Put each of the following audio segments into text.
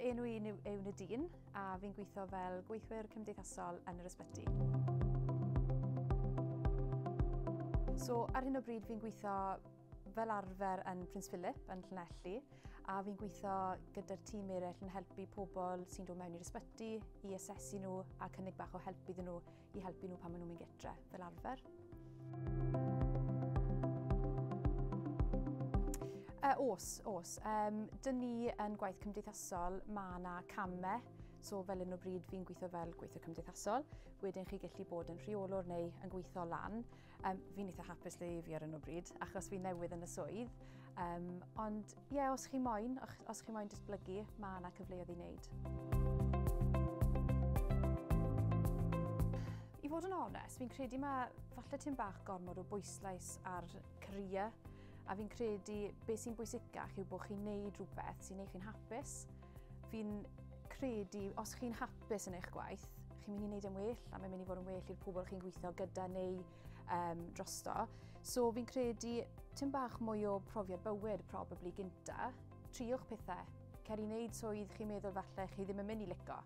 Fy enw i yw Nadine a fi'n gweithio fel gweithwyr cymdeithasol yn yr ysbyty. So ar hyn o bryd fi'n gweithio fel arfer yn Prince Philip yn Llanelli a fi'n gweithio gyda'r tîm eraill yn helpu pobl sy'n dod mewn i'r ysbyty i asesu nhw a cynnig bach o help iddyn nhw i helpu nhw pan maen nhw'n mynd gytre fel arfer. Os, os. Dyn ni yn gwaith cymdeithasol, mae yna camau. So fel un o bryd fi'n gweithio fel gweithio cymdeithasol. Wedyn chi gallu bod yn rheolwr neu yn gweithio lan. Fi'n eitha hapus le fi ar hyn o bryd, achos fi newydd yn y swydd. Ond ie, yeah, os chi moyn, os chi moyn datblygu, mae yna cyfleoedd i wneud. I fod yn onest, fi'n credu mae falle tipyn bach gormod o bwyslais ar career, a fi'n credu beth sy'n bwysicach yw bod chi'n neud rhywbeth sy'n neud chi'n hapus. Fi'n credu os chi'n hapus yn eich gwaith, chi'n mynd i wneud yn well, a mae'n mynd i fod yn well i'r pobl chi'n gweithio gyda neu drosto. So fi'n credu tipyn bach mwy o profiad bywyd probably gynta. Triwch pethau. Cer i wneud swydd chi'n meddwl falle chi ddim yn mynd i lico,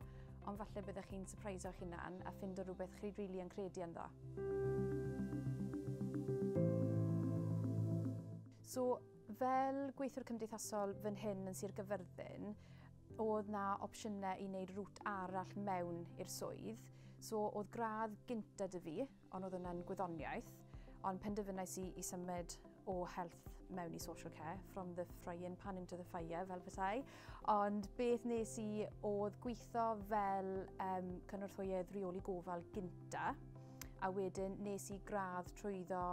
ond falle byddech chi'n surpriso'ch hunan a ffindo rhywbeth chi rili yn credu ynddo. So fel gweithiwr cymdeithasol fan hyn yn Sir Gaerfyrddin, oedd na opsiynau i wneud route arall mewn i'r swydd. So oedd gradd gynta 'da fi, ond oedd hwnna'n gwyddoniaeth, ond penderfynais i symud o health mewn i social care, from the frying pan into the fire, fel petai. Ond beth nes i oedd gweithio fel cynorthwyydd rheoli gofal gynta, a wedyn nes i gradd trwyddo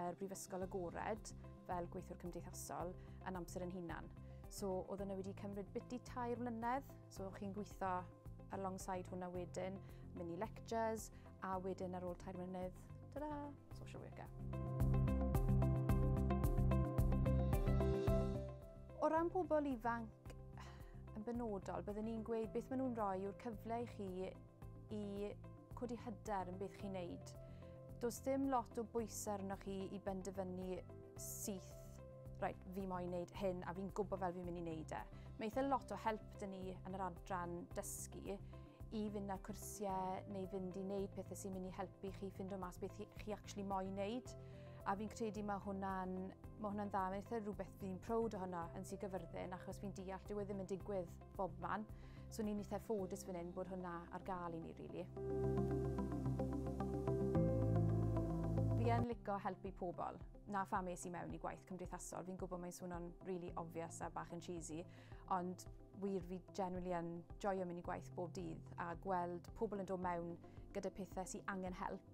yr Brifysgol Agored fel gweithiwr cymdeithasol yn amser yn hunan. So oedd hwnna wedi cymryd biti 3 mlynedd, so chi'n gweithio alongside hwnna wedyn, mynd i lectures, a wedyn ar ôl 3 mlynedd, ta-da, social worker. O ran pobl ifanc yn benodol, byddwn ni'n gweud beth maen nhw'n rhoi yw'r cyfle i chi i codi hyder yn beth chi'n neud. Does dim lot o bwysau arnoch chi i benderfynu syth, reit, fi moyn neud hyn a fi'n gwybod fel fi'n mynd i neud e. Mae eitha lot o help dyn ni yn yr adran dysgu i fynd ar cwrsiau neu fynd i wneud pethau sy'n mynd i helpu chi ffindo mas beth chi actually moyn neud. A fi'n credu mae hwnna'n dda. Mae'n eitha rhywbeth fi'n proud ohono yn Sir Gaerfyrddin, achos fi'n deall dyw e ddim yn digwydd bob man. So ni'n eitha ffodus fan hyn bod hwnna ar gael i ni, really. Fi yn licio helpu pobl. Na pham es i mewn i gwaith cymdeithasol. Fi'n gwybod mae'n swnio'n really obvious a bach yn cheesy, ond wir fi genuinely yn joio mynd i gwaith bob dydd a gweld pobl yn dod mewn gyda pethau sy'n angen help,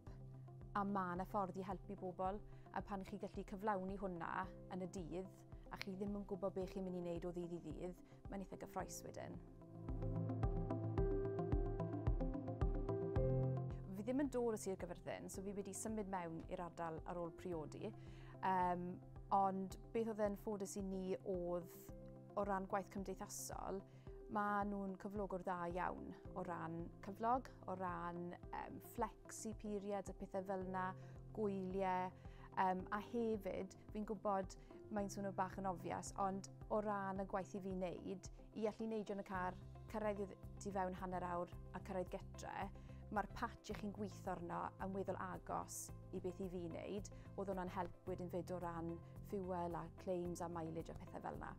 a mae yna ffordd i helpu bobl, a pan chi gallu cyflawni hwnna yn y dydd a chi ddim yn gwybod beth chi'n mynd i wneud o ddydd i ddydd, mae'n eitha gyffrous wedyn. Fi ddim yn dod o Sir Gaerfyrddin, so fi wedi symud mewn i'r ardal ar ôl priodi. Ond beth oedd yn ffodus i ni oedd o ran gwaith cymdeithasol, mae nhw'n cyflogwr dda iawn o ran cyflog, o ran flexi periods a pethau fel yna, gwyliau, a hefyd, fi'n gwybod mae'n swnio bach yn obvious, ond o ran y gwaith i fi wneud, i allu neidio yn y car, cyrraedd tu fewn hanner awr a cyrraedd gytre, mae'r patch i chi'n gweithio arno yn weddol agos i beth i fi wneud. Oedd hwnna'n help wedyn fyd o ran fuel a claims a mileage a pethau fel yna.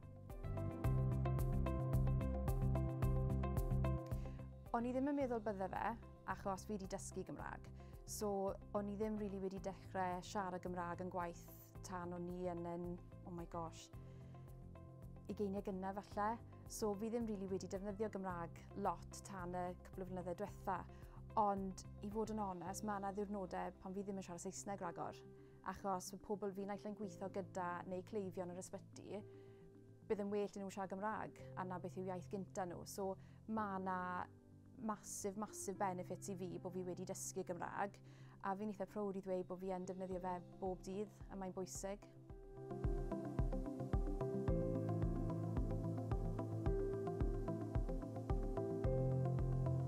O'n i ddim yn meddwl bydde fe, achos fi wedi dysgu Gymraeg. So o'n i ddim really wedi dechrau siarad Gymraeg yn gwaith tan o'n i yn, oh my gosh, ugeiniau gynnar falle. So fi ddim really wedi defnyddio Gymraeg lot tan y cwpl o flynyddoedd diwetha. Ond i fod yn onest, mae yna ddiwrnodau pan fi ddim yn siarad Saesneg ragor. Achos mae pobl fi naill ai'n gweithio gyda neu cleifion yr ysbyty, bydd yn well i nhw siarad Gymraeg, a na beth yw iaith gynta nhw. So mae yna massive, massive benefits i fi bod fi wedi dysgu Gymraeg, a fi'n eitha proud i ddweud bod fi yn defnyddio fe bob dydd, a mae'n bwysig.